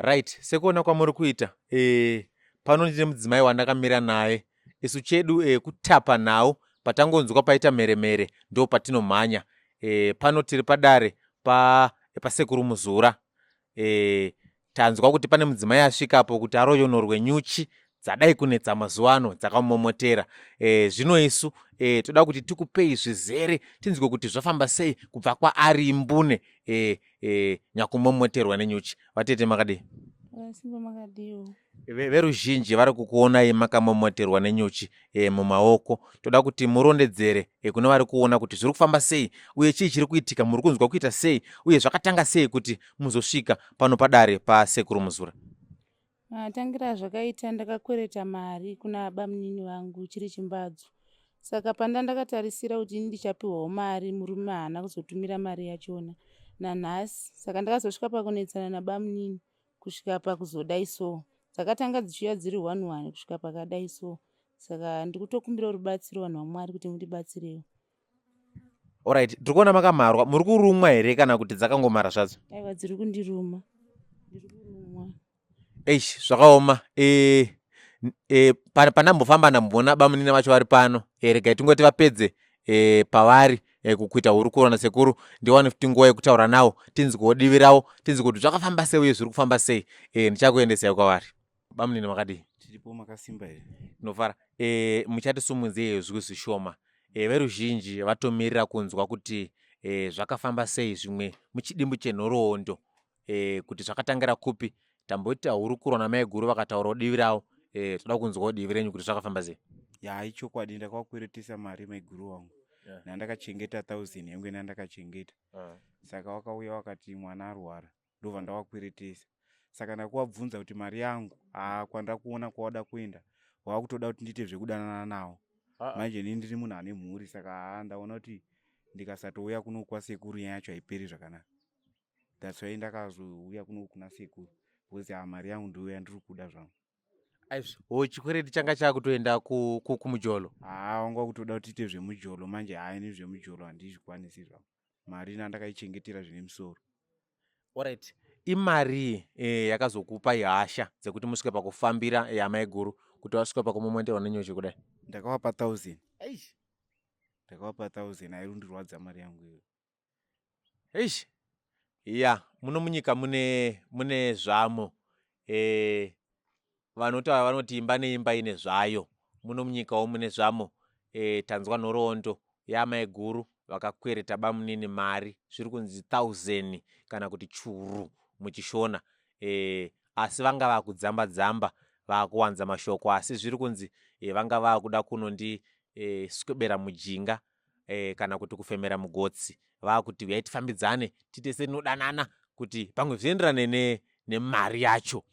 Right, sekuona kwamuri kuita e, pano ndine mudzimai wandakamira naye. Isu chedu e, kutapa nhau patangonzwa paita mheremhere ndo patinomhanya. E, pano tiri padare pa pasekuru Muzura. E, tanzwa kuti pane mudzimai asvikapo kuti aroyonorwe nyuchi dzadai kunetsa mazuva ano dzakamomotera. E, zvino isu e, toda kuti tikupei zvizere tinzwe kuti zvafamba sei kubva kwaari mbune e, e, nyakumomoterwa nenyuchi. Vatete makadii? Vasimba makadiwo. Veruzhinji vari kukuonai makamomoterwa nenyuchi e, mumaoko. Toda kuti murondedzere e, kune vari kuona kuti zviri kufamba sei uye chii chiri kuitika, muri kunzwa kuita sei uye zvakatanga sei kuti muzosvika pano padare pasekuru Muzura. Matangira azvakaita ndakakwereta mari kuna bamunini vangu chiri chimbadzo. Saka panda ndakatarisira kuti ini ndichapihwawo mari murume haana kuzotumira mari yachona nanhasi. Saka ndakazosvika pakunetsana nabamunini kusvika pakuzodai so. Dzakatanga dzichiuya dziri one one kusvika pakadai so. Saka ndikutokumbirawo rubatsiro vanhu vaMwari kuti mundibatsirewo. Alright, tiri kuona makamharwa, muri kurumwa here kana kuti dzakangomhara zvadzo? Aiwa dziri kundiruma. Ndiri kurumwa. Eish, zvakaoma. E, e, pandambofamba ndamboona bamunini vacho vari pano. E, regai tingoti vapedze e, pavari e, kuita hurukuro nasekuru ndiwane futi nguva yekutaura nawo tinzwewo divi ravo tinzwe kuti zvakafamba sei uye zviri kufamba sei. E, ndichakuendesai kwavari. Bamunini makadii? Tiripo, makasimba here? Tinofara. E, muchatisumudzei zwi zvishoma. E, veruzhinji vatomirira kunzwa kuti e, zvakafamba sei zvimwe muchidimbu chenhoroondo e, kuti zvakatangira kupi. Tamboita hurukuro namaiguru vakataurawo divi ravo. E, toda kunzwawo divi renyu kuti zvakafamba sei. Ya, ichokwadi ndakavakweretesa mari maiguru wangu. Yeah. Nandakachengeta 1000 yangu nandakachengeta. Saka wakauya wakati mwana arwara ndobva ndavakweretesa. Saka ndakuvabvunza kuti mari yangu haa kwandakuona kwawada kuenda wakutoda kuti ndiite zvekudanana nawo. Manje ini ndiri munhu ane mhuri saka haa ndaona kuti ndikasatouya kuno kwasekuru nyaya yacho haiperi zvakanaka. That's why ndakazouya kuno kuna sekuru because haa mari yangu ndiyo yandiri kuda zvangu. Aizvo, o chikwereti changa chakutoenda kumujolo. Haa wanga wakutoda kuti tiite zvemujolo manje haa ini zvemujolo handizvikwanisi zvangu. Mari nandakaichengetera zvine musoro. Alright, imarii e, yakazokupai hasha dzekuti musvike pakufambira yamaiguru kuti vasvike pakumomonterwa nenyuchi kudai? Ndakavapa 1000. Eish. Ndakavapa 1000 airundirwadza mari yangu iyoyo. Eish. Ya, muno munyika mune mune zvamo. E, vanotaura vanoti imba neimba ine zvayo. Muno munyikawo mune zvamo. E, tanzwa nhoroondo yamaiguru vakakwereta bamunini mari zviri kunzi 1000 kana kuti churu muchishona. E, asi vanga vakudzamba dzamba vakuwanza mashoko asi zviri kunzi e, vanga vakuda kunondi e, swebera mujinga e, kana kuti kufemera mugotsi vakuti uyai tifambidzane tiite setinodanana kuti pamwe zvienderane nemari yacho.